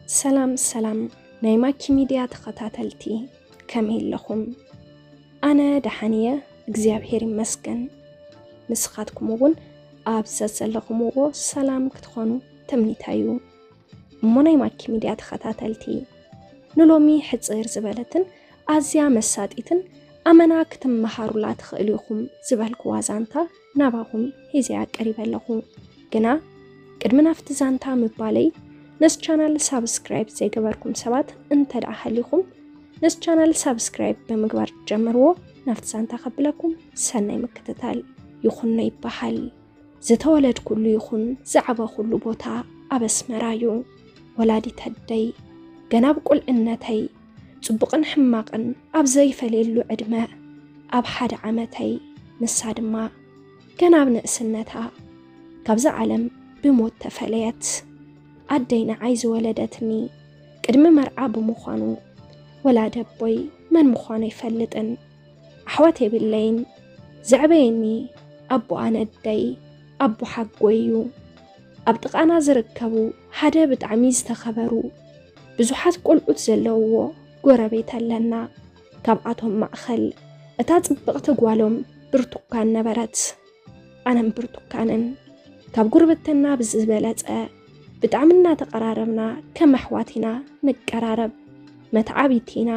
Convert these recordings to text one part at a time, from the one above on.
ሰላም ሰላም ናይ ማኪ ሚድያ ተኸታተልቲ፣ ከመይ ኣለኹም? ኣነ ደሓን እየ፣ እግዚኣብሔር ይመስገን። ንስኻትኩም እውን ኣብ ዘዘለኹምዎ ሰላም ክትኾኑ ትምኒተይ እዩ። እሞ ናይ ማኪ ሚድያ ተኸታተልቲ፣ ንሎሚ ሕጽር ዝበለትን ኣዝያ መሳጢትን ኣመና ክትመሃሩላ ትኽእሉ ኢኹም ዝበልክዋ ዛንታ ናባኹም ሒዘያ ቀሪበ ኣለኹ። ግና ቅድሚ ናብቲ ዛንታ ምባለይ፣ ነዚ ቻናል ሳብስክራይብ ዘይገበርኩም ሰባት እንተ ደኣ ሃሊኹም፣ ነዚ ቻናል ሳብስክራይብ ብምግባር ጀምርዎ። ናብቲ ዛንታ ከብለኩም፣ ሰናይ ምክትታል። ይኹኖ ይበሃል። ዝተወለድኩሉ ይኹን ዝዓበኹሉ ቦታ ኣብ ኣስመራ እዩ። ወላዲት ኣደይ፣ ገና ኣብ ቁልዕነተይ፣ ጽቡቕን ሕማቕን ኣብ ዘይፈለየሉ ዕድመ፣ ኣብ ሓደ ዓመተይ፣ ንሳ ድማ ገና ኣብ ንእስነታ ካብዛ ዓለም ብሞት ተፈለየት። ኣደይ ንዓይ ዝወለደትኒ ቅድሚ መርዓ ብምዃኑ፣ ወላዲ ኣቦይ መን ምዃኑ ኣይፈልጥን። ኣሕዋት የብለይን። ዘዕበየኒ ኣቦኣ ነደይ፣ ኣቦ ሓጎይ እዩ። ኣብ ጥቓና ዝርከቡ ሓደ ብጣዕሚ ዝተኸበሩ ብዙሓት ቆልዑት ዘለውዎ ጎረቤት ኣለና። ካብኣቶም ማእኸል እታ ጽብቕቲ ጓሎም ብርቱካን ነበረት። ኣነን ብርቱካንን ካብ ጉርብትና ብዝበለጸ ብጣዕሚ እናተቐራረብና ከም ኣሕዋት ኢና ንቀራረብ። መተዓብይቲ ኢና።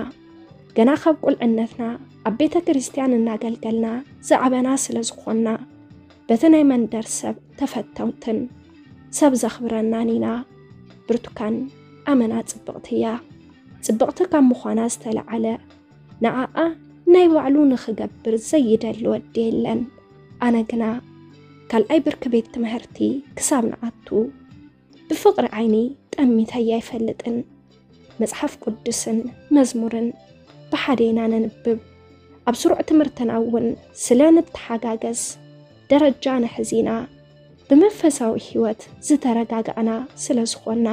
ገና ካብ ቁልዕነትና ኣብ ቤተ ክርስቲያን እናገልገልና ዝዓበና ስለ ዝኾንና፣ በቲ ናይ መንደር ሰብ ተፈተውትን ሰብ ዘኽብረናን ኢና። ብርቱካን ኣመና ጽብቕቲ እያ። ጽብቕቲ ካብ ምዃና ዝተለዓለ ንዓኣ ናይ ባዕሉ ንኽገብር ዘይደሊ ወዲ የለን። ኣነ ግና ካልኣይ ብርኪ ቤት ትምህርቲ ክሳብ ንኣቱ ብፍቕሪ ዓይኒ ጠሚተያ ኣይፈልጥን። መጽሓፍ ቅዱስን መዝሙርን ብሓደ ኢና ነንብብ። ኣብ ስሩዕ ትምህርትና እውን ስለ ንተሓጋገዝ ደረጃ ንሕዝ ኢና። ብመንፈሳዊ ህይወት ዝተረጋጋእና ስለ ዝኾንና፣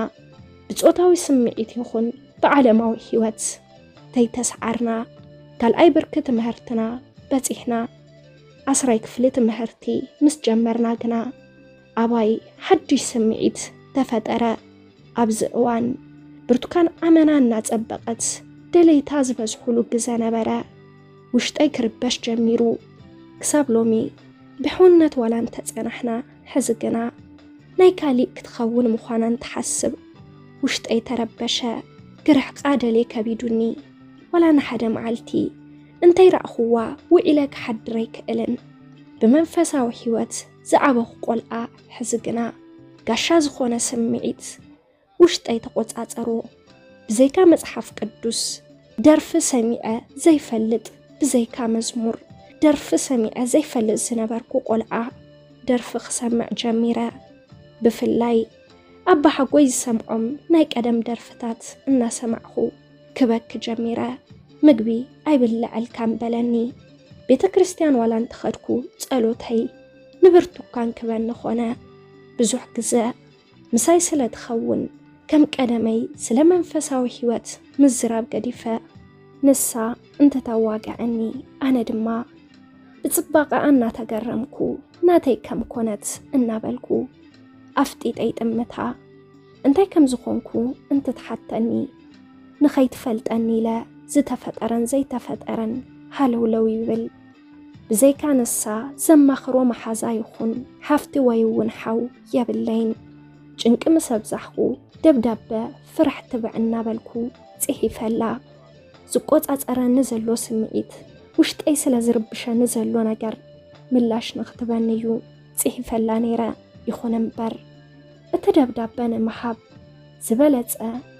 ብጾታዊ ስምዒት ይኹን ብዓለማዊ ህይወት ተይተስዓርና፣ ካልኣይ ብርኪ ትምህርትና በጺሕና። ዓስራይ ክፍሊ ትምህርቲ ምስ ጀመርና ግና፣ ኣባይ ሓድሽ ስምዒት ተፈጠረ። ኣብዚ እዋን ብርቱካን ኣመና እናጸበቐት ደለይታ ዝበዝሑሉ ግዘ ነበረ። ውሽጠይ ክርበሽ ጀሚሩ። ክሳብ ሎሚ ብሕውነት ዋላ እንተጸናሕና፣ ሕዚ ግና ናይ ካሊእ ክትኸውን ምዃና እንትሓስብ ውሽጠይ ተረበሸ። ክርሕቃ ደልየ ከቢዱኒ። ዋላ ንሓደ መዓልቲ እንተይረኣኹዋ ውዒለ ክሓድር ኣይክእልን። ብመንፈሳዊ ህይወት ዝዓበኹ ቆልዓ፣ ሕዚ ግና ጋሻ ዝኾነ ስምዒት ውሽጠይ ተቖጻጸሮ። ብዘይካ መጽሓፍ ቅዱስ፣ ደርፊ ሰሚዐ ዘይፈልጥ፣ ብዘይካ መዝሙር፣ ደርፊ ሰሚዐ ዘይፈልጥ ዝነበርኩ ቆልዓ፣ ደርፊ ክሰምዕ ጀሚረ። ብፍላይ ኣባሓጎይ ዝሰምዖም ናይ ቀደም ደርፍታት እናሰማዕኹ ክበኪ ጀሚረ። ምግቢ ኣይብልዐልካን በለኒ። ቤተ ክርስቲያን ዋላ እንተኸድኩ ጸሎተይ ንብርቱካን ክበኒ ኾነ። ብዙሕ ግዘ ምሳይ ስለ ትኸውን፣ ከም ቀደመይ ስለ መንፈሳዊ ህይወት ምዝራብ ገዲፈ። ንሳ እንተተዋግዐኒ፣ ኣነ ድማ ብጽባቐኣ እናተገረምኩ፣ ናተይ ከም ኮነት እናበልኩ ኣፍጢጠ ይጥምታ። እንታይ ከም ዝኾንኩ እንትትሓተኒ፣ ንኸይትፈልጠኒ ኢለ ዝተፈጠረን ዘይተፈጠረን ሃለውለው ይብል። ብዘይካ ንሳ ዘማኽሮ መሓዛ ይኹን ሓፍቲ ወይ እውን ሓው የብለይን። ጭንቂ ምስ ኣብዛሕኩ፣ ደብዳበ ፍራሕ ትብዕ እናበልኩ ጽሒፈላ። ዝቆጻጸረኒ ዘሎ ስምዒት፣ ውሽጠይ ስለ ዝርብሸኒ ዘሎ ነገር ምላሽ ንኽትበኒ እዩ ጽሒፈላ ነይረ። ይኹን እምበር፣ እቲ ደብዳበ ንምሃብ ዝበለጸ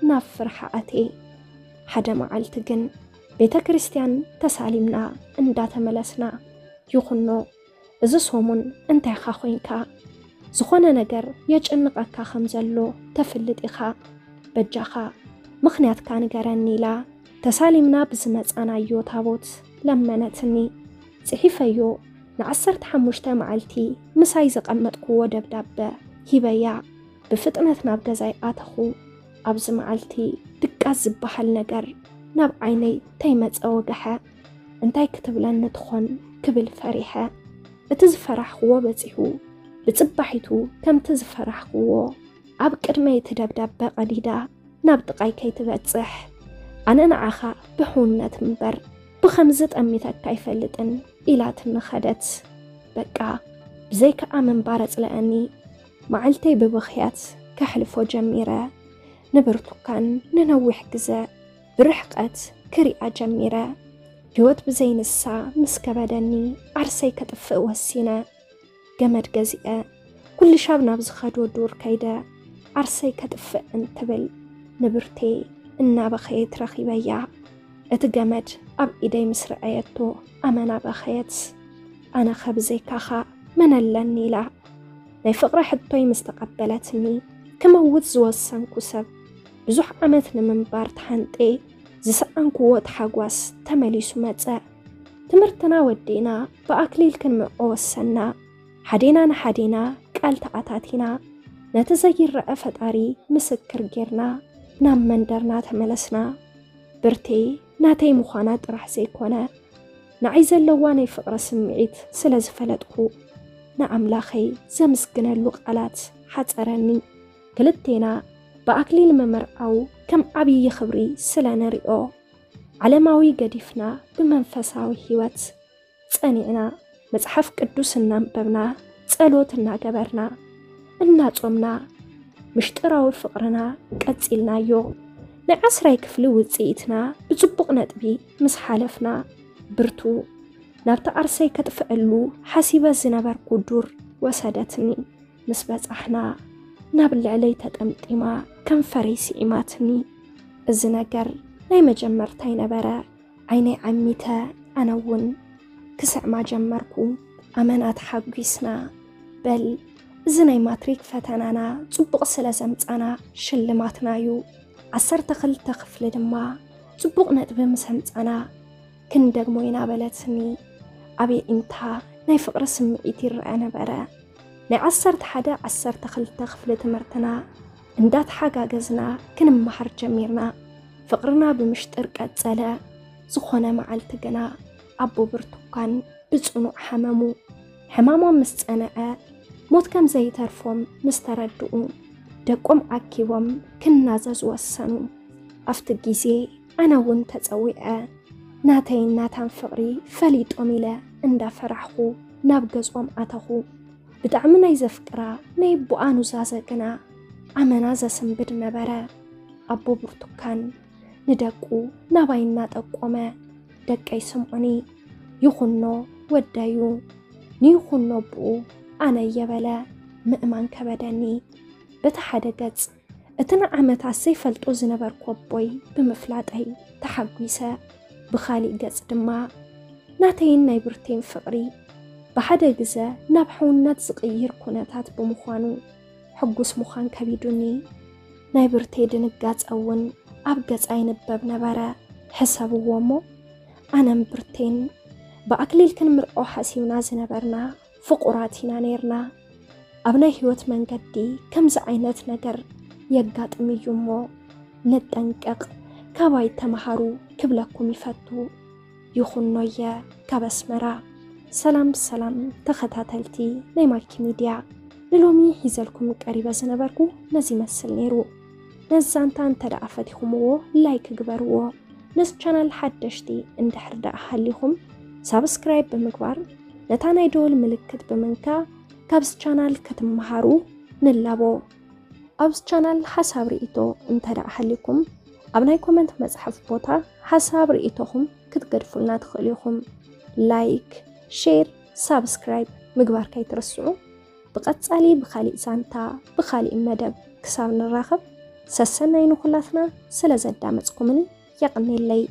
ናብ ፍርሒ ኣትየ። ሓደ መዓልቲ ግን ቤተ ክርስቲያን ተሳሊምና እንዳተመለስና፣ ይኹኖ፣ እዚ ሰሙን እንታይ ኢኻ ኮይንካ? ዝኾነ ነገር የጨንቐካ ከም ዘሎ ተፍልጥ ኢኻ። በጃኻ ምኽንያትካ ንገረኒ ኢላ ተሳሊምና ብዝመጻናዮ ታቦት ለመነትኒ። ጽሒፈዮ ንዓሰርተ ሓሙሽተ መዓልቲ ምሳይ ዘቐመጥክዎ ደብዳበ ሂበያ። ብፍጥነት ናብ ገዛይ ኣተኹ። ኣብዚ መዓልቲ ድቃስ ዝበሃል ነገር ናብ ዓይነይ ተይመጸ ወግሐ። እንታይ ክትብለኒ ትኾን ክብል ፈሪሐ። እቲ ዝፈራሕክዎ በጺሑ፣ ብጽባሒቱ ከምቲ ዝፈራሕክዎ ኣብ ቅድመይ እቲ ደብዳበ ቀዲዳ ናብ ጥቓይ ከይትበጽሕ፣ ኣነ ንዓኻ ብሕውነት እምበር ብኸምዚ ጠሚተካ ኣይፈልጥን ኢላትኒ ኸደት። በቃ ብዘይከኣ ምንባር ኣጽለኣኒ። መዓልተይ ብብኽያት ከሕልፎ ጀሚረ። ንብርቱካን ንነዊሕ ግዘ ብርሕቐት ክሪኣ ጀሚረ። ህይወት ብዘይ ንሳ ምስ ከበደኒ ዓርሰይ ከጥፍእ ወሲነ። ገመድ ገዚአ ኩልሻብ ናብ ዝኸዶ ዱር ከይደ ዓርሰይ ከጥፍእ እንትብል ንብርቴ እናበኸየት ረኺበያ። እቲ ገመድ ኣብ ኢደይ ምስ ረኣየቶ ኣመና በኸየት። ኣነኸ ብዘይካኻ መን ኣለኒ ኢላ ናይ ፍቕሪ ሕቶይ ምስ ተቐበለትኒ ክመውት ዝወሰንኩ ሰብ ብዙሕ ዓመት ንምንባር ተሓንጤ ዝሰኣንክዎ ታሓጓስ ተመሊሱ መጸ። ትምህርትና ወዲእና ብኣክሊል ክንምርዖ ወሰንና። ሓዴና ንሓዴና ቃል ተኣታቲና ነቲ ዘይረኣ ፈጣሪ ምስክር ጌርና ናብ መንደርና ተመለስና። ብርቴ ናተይ ምዃና ጥራሕ ዘይኮነ ንዓይ ዘለዋ ናይ ፍቕሪ ስምዒት ስለ ዝፈለጥኩ ንኣምላኸይ ዘምስግነሉ ቃላት ሓጸረኒ። ክልቴና ብኣክሊል ምምርዓው ከም ዓብዪ ክብሪ ስለ ንሪኦ ዓለማዊ ገዲፍና ብመንፈሳዊ ህይወት ጸኒዕና መጽሓፍ ቅዱስ እናንበብና ጸሎት እናገበርና እናጾምና ምሽጥራዊ ፍቕርና ቀጺልናዮ። ናይ ዓስራይ ክፍሊ ውጽኢትና ብጽቡቕ ነጥቢ ምስ ሓለፍና ብርቱ ናብቲ ዓርሰይ ከጥፍኣሉ ሓሲበ ዝነበርኩ ዱር ወሰደትኒ። ምስ በጻሕና ናብ ልዕለይ ተጠምጢማ ከንፈረይ ስዒማትኒ። እዚ ነገር ናይ መጀመርታይ ነበረ። ዓይነይ ዓሚተ ኣነ እውን ክስዕማ ጀመርኩ። ኣመና ተሓጒስና። በል እዚ ናይ ማትሪክ ፈተናና ጽቡቕ ስለ ዘምጻና ሽልማትና እዩ። ዓሰርተ ክልተ ክፍሊ ድማ ጽቡቕ ነጥቢ ምስ ኣምጻና ክንደግሞ ኢና በለትኒ። ኣብ የዒንታ ናይ ፍቕሪ ስምዒት ይረኣ ነበረ። ናይ ዓሰርተ ሓደ ዓሰርተ ክልተ ክፍሊ ትምህርትና እንዳተሓጋገዝና ክንመሃር ጀሚርና። ፍቕርና ብምሽጥር ቀጸለ። ዝኾነ መዓልቲ ግና ኣቦ ብርቱካን ብጽኑዕ ሓመሙ። ሕማሞም ምስ ጸንዐ ሞት ከም ዘይተርፎም ምስ ተረድኡ ደቆም ኣኪቦም ክናዘዙ ወሰኑ። ኣብቲ ግዜ ኣነ እውን ተጸዊዐ ናተይን ናታን ፍቕሪ ፈሊጦም ኢለ እንዳፈራሕኹ ናብ ገዝኦም ኣተኹ። ብጣዕሚ ናይ ዘፍቅራ ናይ ኣቦኣ ኑዛዘ ግና ኣመና ዘስንብድ ነበረ። ኣቦ ብርቱካን ንደቁ ናባይ እናጠቆመ ደቀይ ስምዑኒ፣ ይኹኖ ወደዩ ንይኹኖ ኣቦኡ ኣነ እየ በለ። ምእማን ከበደኒ። በቲ ሓደ ገጽ እቲ ንዓመታት ዘይፈልጦ ዝነበርኩ ኣቦይ ብምፍላጠይ ተሓጒሰ። ብኻሊእ ገጽ ድማ ናተይን ናይ ብርቴን ፍቕሪ ብሓደ ግዘ ናብ ሕውነት ዝቕይር ኩነታት ብምዃኑ ሕጉስ ምዃን ከቢዱኒ። ናይ ብርቴ ድንጋጸ እውን ኣብ ገጻ ይንበብ ነበረ። ሕሰብዎ እሞ ኣነን ብርቴን ብኣክሊል ክንምርዖ ሓሲብና ዝነበርና ፍቑራት ኢና ነይርና። ኣብ ናይ ህይወት መንገዲ ከምዚ ዓይነት ነገር የጋጥም እዩ እሞ ንጠንቀቕ፣ ካባይ ተምሃሩ ክብለኩም ይፈቱ። ይኹኖ እየ ካብ ኣስመራ። ሰላም ሰላም ተኸታተልቲ ናይ ማኪ ሚድያ፣ ንሎሚ ሒዘልኩም ቀሪበ ዝነበርኩ ነዚ ይመስል ነይሩ። ነዚ ዛንታ እንተ ደኣ ፈቲኹምዎ ላይክ ግበርዎ። ነዚ ቻናል ሓደሽቲ እንድሕር ደኣ ሃሊኹም ሳብስክራይብ ብምግባር ነታ ናይ ደወል ምልክት ብምንካ ካብዚ ቻናል ክትመሃሩ ንላቦ። ኣብዚ ቻናል ሓሳብ ርእይቶ እንተ ደኣ ሃሊኩም ኣብ ናይ ኮመንት መጽሓፍ ቦታ ሓሳብ ርእይቶኹም ክትገድፉልና ትኽእሉ ኢኹም። ላይክ፣ ሼር፣ ሳብስክራይብ ምግባር ከይትርስዑ። ብቐጻሊ ብኻሊእ ዛንታ ብኻሊእ መደብ ክሳብ ንራኸብ ሰሰናይ ንኹላትና ስለ ዘዳመጽኩምኒ የቐኔለይ።